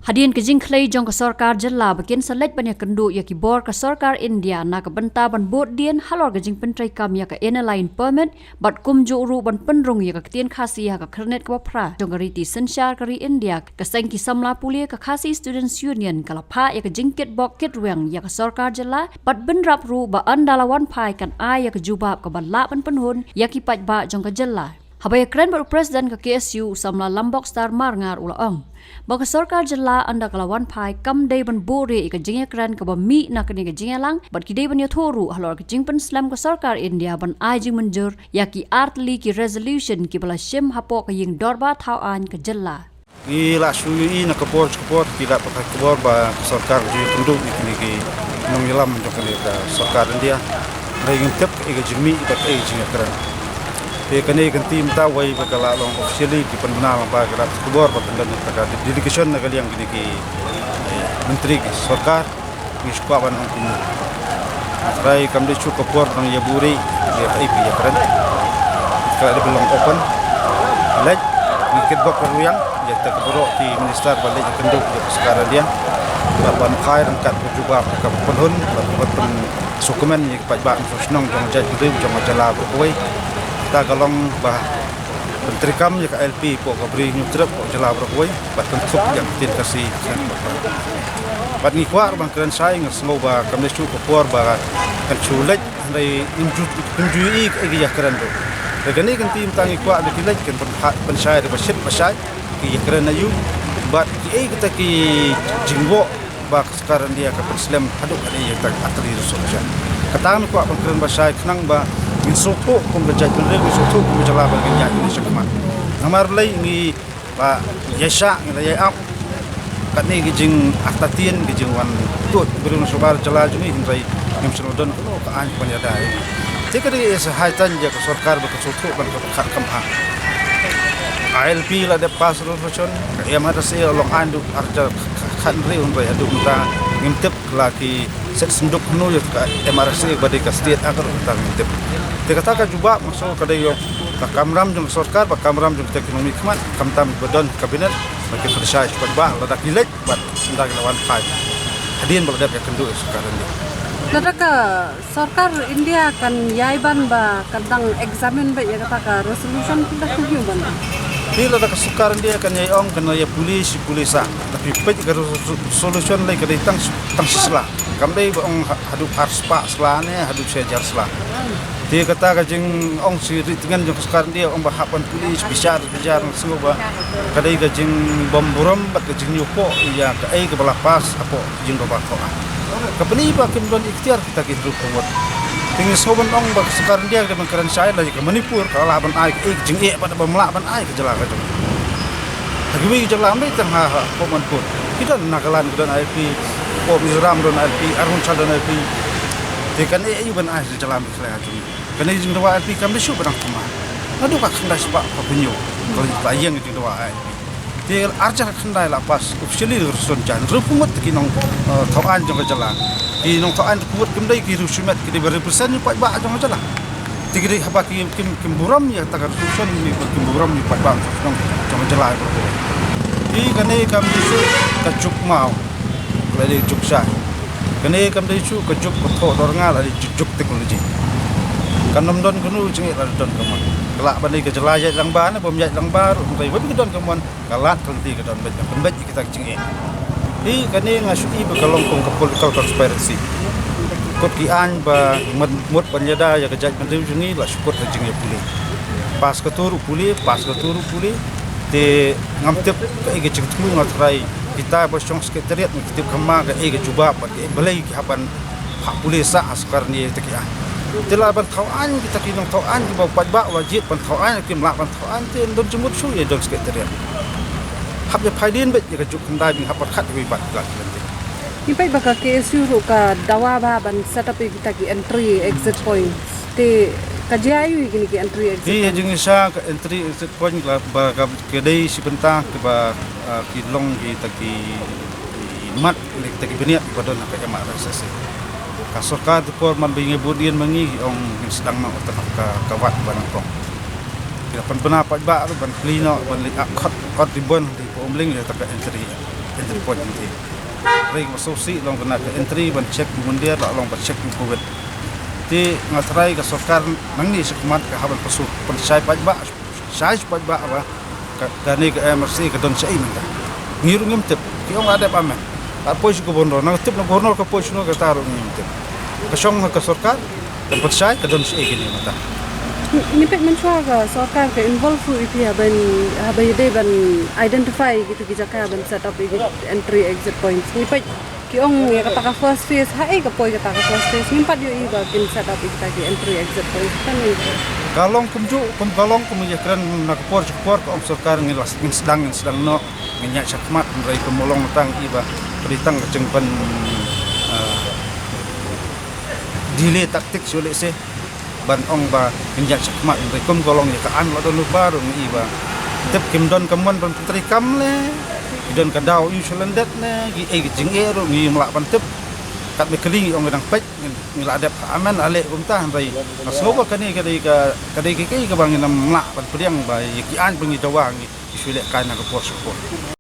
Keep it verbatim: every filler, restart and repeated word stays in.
Hadien ka jingkhlei jong ka sorkar jylla ba kin sa leit ban ïakynduh ïa ki bor ka sorkar India na ka bynta ban bud dien halor ka jingpyntreikam ïa ka Inner Line Permit bad kumjuh ruh ban pynrung ïa ka ktien Khasi ha ka khyrnit kaba phra jong ka riti synshar ka ri India, ka seng ki samla pule ka Khasi Students Union ka la phah ïa ka jingkitbok kitrwiang ïa ka sorkar jylla bad bynrap ruh ba ynda la wan phai kan ai ïa ka jubab kaba lah ban pynhun ïa ki paidbah jong ka jylla. Haba ïakren bad u president ka K S U u samla Lambok Star Marngar u la ong ba ka sorkar jylla ynda ka la wan phai kam dei ban buhrieh ïa ka jingïakren kaba mih na kane ka jingïalang bad ki dei ban ïathuh ruh halor ka jingpynslem ka sorkar India ban ai jingmynjur ïa ki artylli ki resolution kiba la shim hapoh ka ïing dorbar thaw aiñ ka jylla. Ngi la shu ïohi na ka por sha ka por, ki la pynpaw ka por ba ka sorkar ka ju ïakynduh ïa kine ki nongïalam jong kane ka sorkar India. Hynrei ngim tip kaei ka jingmih bad kaei ka jingïakren. Te kane ka kynti mynta wei ba ka la long officially ki pynbna lang ba ka la pynpaw ka por ba kan don ka delegation na ka liang kine ki, eh, myntri ki sorkar. Ngi shu kwah ban ong kumno. Trai kam dei shu ka por dang ïa buhrieh ïa kaei ba ïakren. Ka la dei ban long open. Leit ngi kitbok ka rwiang ïa kita ki baroh ki minister ba leit ïakynduh ïa ka sorkar India. Ba ban phai ryngkat ka jubab ka pynhun ba ban pynsngewkmen ïa ki paidbah shnong jong jaitbynriew jong ka jylla baroh kawei. Kata ka long ba pyntreikam ïa ka I L P hapoh ka Bri Hynñiewtrep hapoh jylla baroh kawei bad kynthup ïa ka ktien Khasi. Bad ngi kwah ruh ban kren shai, nga sngew ba kam dei shu ka por ba kan shu leit, hynrei ngim ju, ngim ju ïohi kaei ka jingkren ruh. Te kane ka kynti mynta ngi kwah ba ki leit kin pyn, pynshai ruh ba shit ba shai ki jingkren aïu bad kiei kita ki jingwoh ba ka sorkar India ka pynslem haduh katne ïa ka artylli resolution. Kata ngi kwah ban kren ba shai khnang ba ngin sngewthuh kum ka jaitbynriew, ngin sngewthuh kum ka jylla ba ngin ïaid sha khmat. Namar balei ngi ba ïa shah ngi la ïa ap. Katne ki jingartatien ki jingwan tuid briew na shabar jylla jong ngi, hynrei ngim shym la don kano ka aiñ ban ïada ïa ngi. Te ka dei sa high time ïa ka sorkar ba ka sngewthuh ban ka pyrkhat kham bha. I L P la dep pass resolution, ka M R S A la long aiñ haduh ar hajar khathynriew, hynrei haduh mynta ngim tip la ki set synduk hynno ïa ka M R S A ba dei ka State Act ruh mynta ngim tip. Te kata ka jubab nga sngew ka dei ïa ka kamram jong ka sorkar bad kamram jong kita ki nongmihkhmat, khamtam ba don cabinet ba ki pynshai shuh ba lada ki leit bad ynda ki la wan phai hadien ba la dep ïakynduh ïa ka sorkar India. Lada ka sorkar India kan ïai ban ba kan dang examine beit ïa kata ka resolution, phi da kumno ban? Phi, lada ka sorkar India kan ïai ong kan ïa pule shi pule sah, da phi peit ka resolution lei ka dei tang, tang shi sla. Kam dei ba ong ha, haduh ar spah sla ne haduh shi hajar sla. Te kata ka jingong shi ri tngen jong ka sorkar India ong ba hap ban pule shi bishar bishar, nga sngew ba ka dei ka jingbym burom bad ka jingïohpop ïa kaei kaba la pass hapoh ïing dorbar thaw aiñ. Ka pyni ba kim don ikhtiar kita ki hynriew phew ngut. Te ngi sngew ban ong ba ka sorkar India ka dei ban kren shai, la ïa ka Manipur ka lah ban ai kaei ka jingeh bad bym lah ban ai ka jylla ka jong. Ha kiwei ki jylla, ym dei tang ha, hapoh Manipur. Ki don Nagaland ki don I L P, hapoh Mizoram don I L P, Arunachal don I L P. Te kan ïoh ban ai sha jylla Meghalaya jong ngi. Kane ka jingdawa I L P kam dei shuh ba dang thymmai. Naduh ka khyndai spah phew hynñiew ka la ïeng ka jingdawa I L P. Te ar hajar khyndai la pass officially resolution, hynriew phew ngut ki nong, eh, thaw aiñ jong ka jylla. Ki nongthaw aiñ hynriew phew ngut kim dei ki riew shimet, ki dei ba represent ïa u paidbah jong ka jylla. Te ki dei haba ki, kim, kim burom ïa kata ka resolution, ki, kim burom ïa u paidbah jong, jong ka jylla. Te kane kam dei shuh ka juk maw, la dei juk shai. Kane kam dei shuh ka juk ka thoh dornga, la dei juk, juk technology. Kan ym don kano jingeh lada don ka mon. Ka lah ban dei ka jylla ïaid lang ba ne bym ïaid lang ba ruh, hynrei wat ka don ka mon, ka lad ka lynti ka don beit, ka pynbeit ïa kita ki jingeh. Hi kane nga shu i ba ka long kum ka political conspiracy. Kut ki aiñ ba mut, mut ban ïada ïa ka jaitbynriew jong ngi, la shu kut ka jingïapule. Pass kato ruh pule, pass kato ruh pule. Te ngam tip kaei ka jingthmu, nga tharai kita ba shong secretariat ngi tip kham bha kaei ka jubab bad kaei balei ki hap ban hap pule sah ha sorkar India ïa kita ki aiñ. Te la ban thaw aiñ kita ki nongthaw aiñ kiba u paidbah u la jied ban thaw aiñ, kim lah ban thaw aiñ, te don jingmut shuh ïa don secretariat. Hap ïa phai dien beit ïa ka juk khyndai, ba ngin hap pyrkhat ïa kiwei pat ki lynti. Ngi peit ba ka K S U ruh ka dawa bha ban set up ïa kita ki entry exit points. Te ka jia aiu ïa kine ki entry exit points? Hi, ha jingshisha ka entry exit point la ba ka, ka dei shi bynta kiba, ah, ki long kita ki, ki mat lane kita ki bniat kiba don ha ka M R S S A. Ka sorkar te por man ba ngi bud dien ma ngi, ki ong ngin sdang noh kata ka, ka wat ba nyngkong. Ki la pynbna paidbah ruh ban plie noh ban leit ap khot, khot ribbon ha Umling ïa kata ka entry. Entry point te. Hynrei kaba sngewsih long kane ka entry ban check u myndir, la long ban check u covid. Te nga tharai ka sorkar nangne shakhmat ka hap ban pynshai paidbah, shai paidbah ba kane ka M R C ka don shaei mynta. Ngi ruh ngim tip. Ki ong la dep amen. La poi sha u Governor, nang tip na u Governor ka poi shano, kata ruh ngim tip. Ka shong ha ka sorkar ban pynshai ka don shaei kane mynta. Ngi peit mynshuwa ka sorkar ka involve ruh ïa phi haba ïadei ban identify kito ki jaka ban set up ïa ki entry exit points. Ngi peit ki ong ïa kata ka first phase, haei ka poi kata ka first phase? Ngim pat ïohi ba kin set up ïa kita ki entry exit points. Ka long kumjuh kum ka long kum ïa kren na ka por sha ka por, ka ong sorkar ngin sdang, ngin sdang noh, ngin ïaid shakhmat. Hynrei kum long tang i ba pyrshang ka jingpyn delay tactics ïa lehse ban ong ba ngin ïaid shakhmat. Hynrei kum ka long ïa ka aiñ la don lypa ruh ngi i ba tip kim don ka mon ban pyntreikam leh, ki don ka daw ïa u shalyndet ne ki ei ki jingeh ruh ngim lah ban tip. Katba kylli ngi ong ngi dang peit, ngi la dep ka amen, ale kumta. Hynrei nga sngew ba kane ka dei ka, ka dei ka, ka, kaba ngin ym lah ban pdiang ba ïa ki aiñ ba ngi dawa ngi shu leh kai na ka por sha ka por.